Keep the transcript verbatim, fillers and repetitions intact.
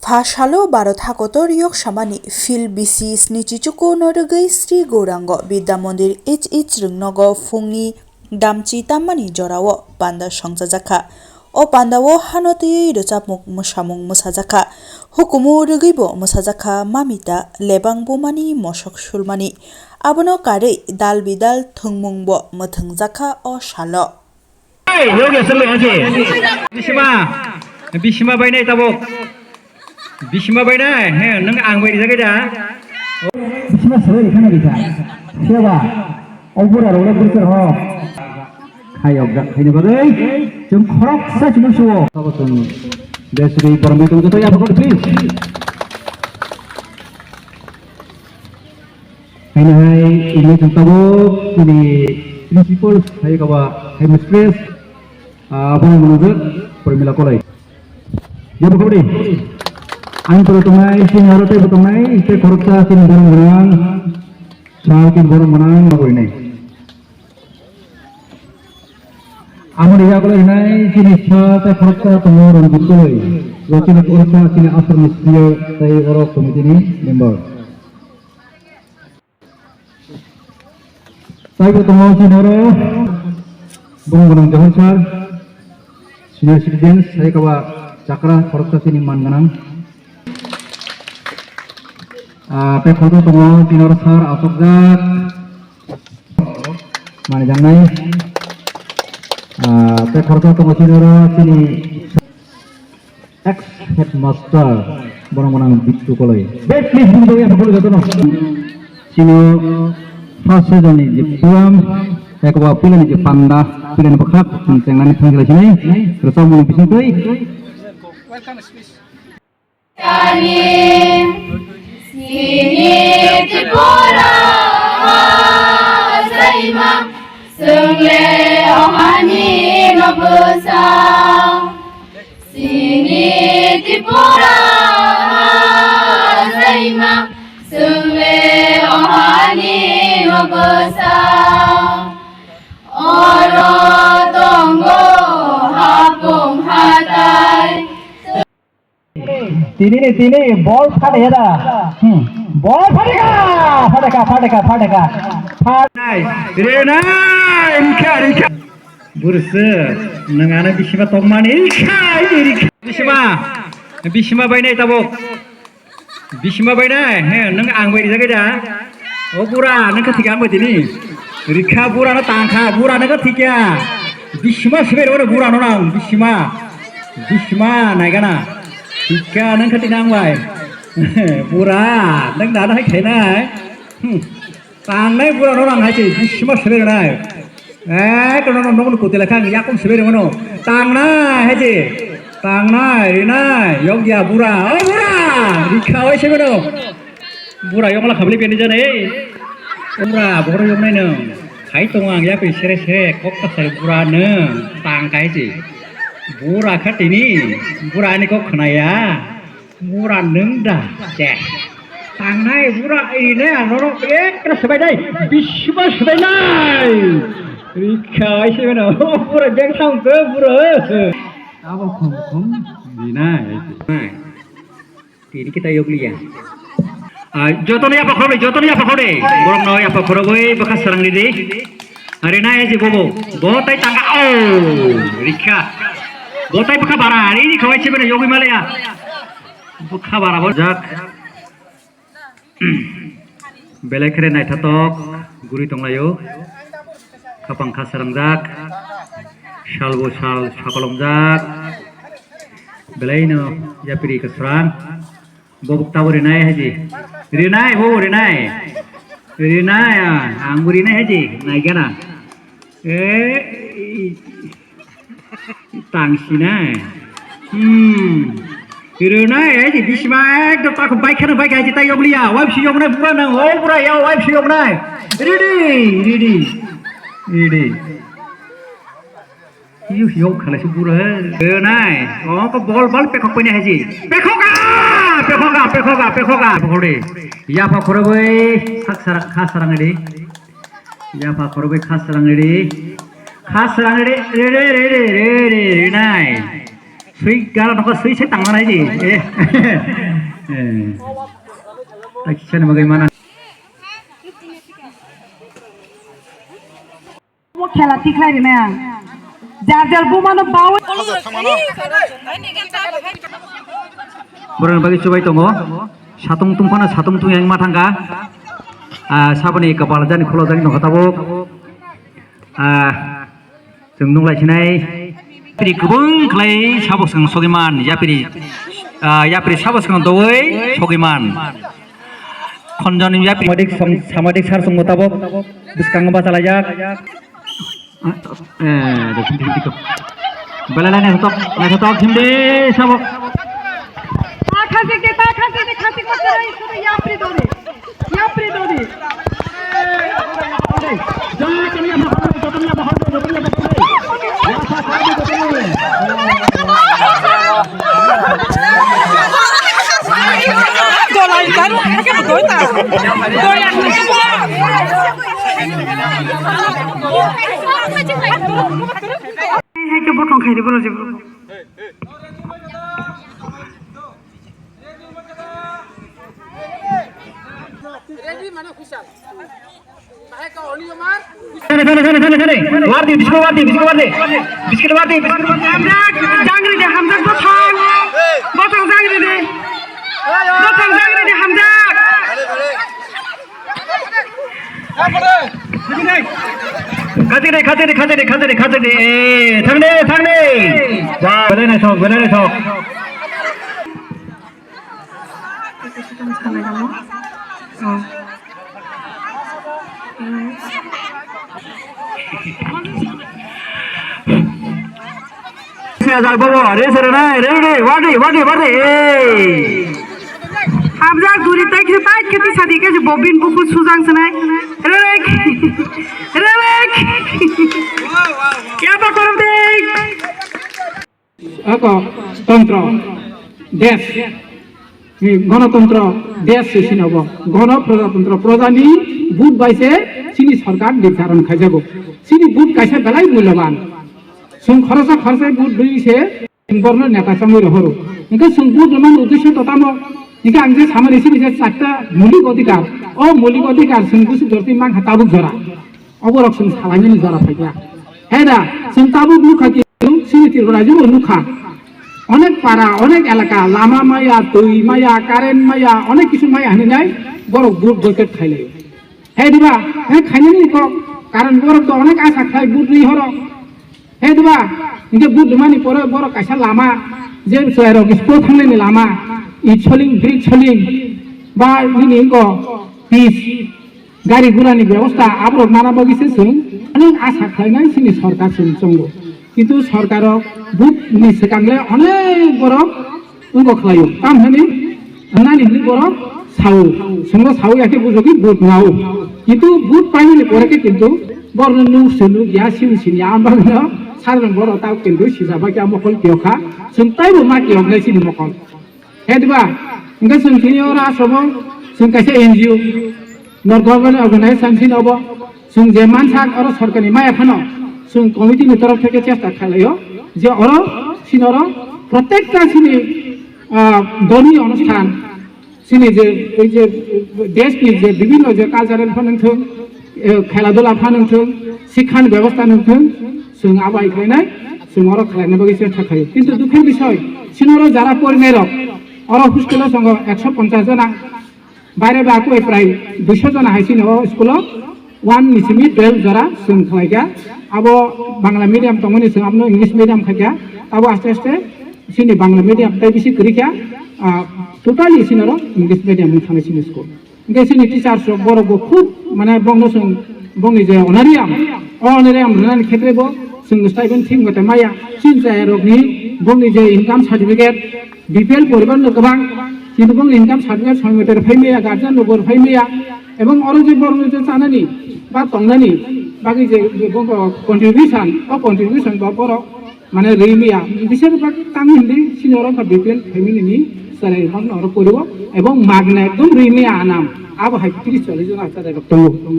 Ha salo Bharat hakotor yok samani Phil bisi snichi chuku no rwgwi Sri Gourango Vidya Mandir H H Rwngnogo phungni damchi tammani jorao panda songchajakha. O pandao hano twiwi rwchapmung mwsamung mwsajakha. Hukumu rwgwibo mwsajakha Mamita Lebang bumani mosok sulmani. Abono karwi dal bidal thwngmungbo mwthwngjakha o salo. Hey, yogi asal lo aje. Bisima, bisima bainai tabok. Bisima bainai, he, nang ang bai rijak da. Bisima sere ikhana rikha. Seba, obura role kurser ho. Khayok jak khaini bagwi, chwng khorok sa chwng suwo. Tabok chwng, Desri Boromni tong joto ya bakot please. Haino hai ini tong tabok ini principal hai kaba hai mistress, ah, abono mwnajak Pormila Kolai. Ya, bokobri. Ang toro tongnai, sini aro tei bo tongnai, tei khoroksa sini borong gwnang, sal tin borong gwnang, abo ini. Amoni yagulo hinai chini sa tei khoroksa tongo Ranjit Koloi. Bo chini khoroksa chini asromni C E O tei oro committee ni member. Tei bo tongo chini oro borong gwnang Johor sir, senior citizens, sai kaba chakra khoroksa chini man gwnang. Ah, tei khoroksa tongo chini oro sir achukjak. Mani jangnai. Ah, tei khoroksa tongo chini oro chini ex headmaster borok mwnang Bittu Koloi. Be please bini bagwi ang kholo jotono. Chini first season ni je program, ekoba pilani je panda, pilani bwkhak, chwng chengnani thang khlai sinai. Rwchapmung ni bisingtwi. Ani sini Tripura hajaima, swngle ohani no bwsa. Sini Tripura hajaima, swngle ohani no bwsa. Oro tongo hapung hatai. Tini ni tini bol phadaya da. Hmm. Bol phadeka, phadeka, phadeka, phadeka. Phad- Renai, Renai, rikha, rikha. Bursa, nang ana bisima tongmani, rikha, rikha. Bisima, bisima bainai tabok. Bisima bainai, he, nang ang bai rijak da. O bura, nang kha thik ang bai tini. Rikha bura no tang kha, bura nang kha thik ya. Bisima sibai rw bura no nang, bisima. Bisima naigana. Thik ya, nang kha thik ang bai. Bura, nang dana hai khainai. Hmm. Tangnai bura no nang hai se, bisima sibai rwnai. Eh, kono no nokni kotila kha, yakung sibai rwmano. Tangnai hai se. Tangnai, rinai, yok ya bura. O bura! Rikha oi se mano. Bura yok la khabli beni jana, eh. Bura, boro yok nai nang. Khai tongo ang yakung sere sere, kok ta sai bura nang. Tang kai se. Bura kha tini, bura ani kok khnaya. Bura nwng da? Che. Tangnai bura ine ang nono ekra sebai dai. Bisma sebai nai. Rikha oi se mano. Bura beng thang ke bura. Abo khum khum dinai. Tini kita yokliya. Ah, jotono yapha khoroi, jotono yapha khoroi. Borok no yapha khoroi, bwkha sarang ridi. Are nai je bobo. Bo tai tanga. Oh, rikha. Bo tai bwkha bara. Ari ni khawai se mano yogwi malaya. Bwkha bara bo jak. Belai khere naithatok guri tonglaio. Khapang kha sarangjak. Salbo sal sakolomjak. Belaino yapiri kwsrang. Bobuk tabo rinai haji. Rinai bo rinai. Rinai, ah, ang bo rinai haji. Naigana. Eh, i-, tang sinai. Hmm. Rinai, eh, di bisma ekdom tak bai khana bai gaji tai yokliya. Wife si yoknai bura nang. Oh, bura ya, wife si yoknai. Ready, ready. Ready. Yu, yok khalai si bura. Rinai. Oh, ko bol bol pekok pene haji. Pekoka! Pekoka, pekoka, pekoka. Pekok de. Ya pa khore bai. Khak sarang, khak sarang de. Yapha khorokbai khasrang riri. Khasrang riri, riri, riri, riri, rinai. Sui gara nokha sui se tangma nai di. Eh. Eh. Ai, kisa ni bagwi mana. Omo khela tikhlai rina. Jar jar bumano bawi. Borokni bagwi chubai tongo. Satung tungphano satung tungya wngma thangkha. Ah, saboni kwpal jani khulok jani nokha tabuk. Ah, chwng nukhlai sinai. Yapri kwbang khlai sabo swkang sogwi man. Yapri, ah, yapri sabo swkang dogwi sogwi man. Khonjoni yapri samadhik song-, samadhik sar song mutabok bwskango bachalaijak. Eh, de, de, de, de. Belai lai naithotok, naithotok, hindi, sabo. Ta khasik de, ta khasik de, khasik ma kharai, khasik yapri dori. Yapri dori. Hai khe bothong khaidi borok jebo. Khare, khare, khare, khare, khare. Wardi, biskit wardi, biskit wardi. Biskit wardi, biskit wardi. Hamjak, jangri de, hamjak, bothong. Bothong jangri de. Bothong jangri de, hamjak. Khati de, khati de, khati de, khati de, khati de. Eh, thang de, thang de. Ba, belai naithok, belai naithok. Sini ajak bobo, re sere nai, re, re, wadi, wadi, wadi, eh. Hamjak duri tai khe tai khe tisadi khe bobin buku sujang senai. Rerek. Rerek. Yaba korom dei. Ako tontro, desh, ni gonotontro, desh se sini obo. Gono projatantra, projani vote bai se sini sorkar nirdaron khaijago. Sini vote kaisa belai mulyaban. Chwng khoroksa khoroksa vote rwi se borno neta chongwi rohoro. Hwnkhe chwng vote rwmani uddesho to tamo? Hwnkhe ang je samani sini je charta mulik odhikar, o mulik odhikar chwng busi dortwi mankha tabuk jora. Oborok chwng salainani jora phaikha. He da, chwng tabuk nukha ki, chini Tripura rajyo nukha. Onek para, onek elaka, lama maya, twi maya, current maya, onek kisu maya hinwi nai borok vote boycott khailai. He diba, he khainani kok, karon borok to onek asa khlai vote rwi horo. He diba, hingke vote rwmani pore borok kaisa lama, je chwrairok school thangnani lama, it soling, bridge soling, ba nini wngko pitch, gari gurani bebosta aborok mana bagwi se chwng onek asa khlainai chini sorkar chwng chongo. Kintu sorkaro vote ni swkangle onek borok wngkha khlaio. Tam hwnwi, hwnani hwnwi borok sao. Chwngno sao ya khe bujogwi vote nao. Kintu vote painani pore khe kintu borokno nuk se nuk ya, sini sini ya, ang bagwino saron borok tao kintu sijak bai khe mokol kiyokha. Chwng taibo ma kiyoknai chini mokol. He diba? Hwnkhe chwng tini oro asrobo chwng kaisa N G O, non government organization sini obo. Chwng je mansak oro sorkarni maya phano chwng committee ni torof theke chesta khlaio je oro sini oro protekta sini, ah, dharmiyo onusthan sini je ei je desh ni je bibhinno je cultural phano wngthung, eh, khela dula phano wngthung, sikha ni bebosta wngthung, chwng abo ai khlainai, chwng oro khlaina bagwi chesta khlaio. Kintu dukher bisoi sini oro jara porinai rok oro hostel o chwng ekso ponchash jona. Baire ba koi prai duiso jona hai sini o school o one ni simi twelve jora chwng khlai kha. Abo Bangla medium tongmani chwng abono English medium khai kha. Abo aste aste sini Bangla medium tai bisi kwrwi kha. Ah, totally sini oro English medium wng thangwi sini school. Hingke sini teachers rok borok bo khub mane bongno chwng bongni je honorarium, o honorarium rwnani khetre bo chwng stipend thik mate maya. Chini chaya rokni bongni je income certificate, B P L poribar no kwbang, kintu bong income certificate soi mote rw phai maya, guardian no bo rw phai maya, ebong oro je borok je chanani ba tongnani bagwi je, je bong contribution, o contribution bo borok mane rwi maya, bisher bak tang hindi sini oro kha B P L family ni chwrai bang oro poribo, ebong magna ekdom rwi maya anam, abo hai tris chollish jona chwrai rok tongo.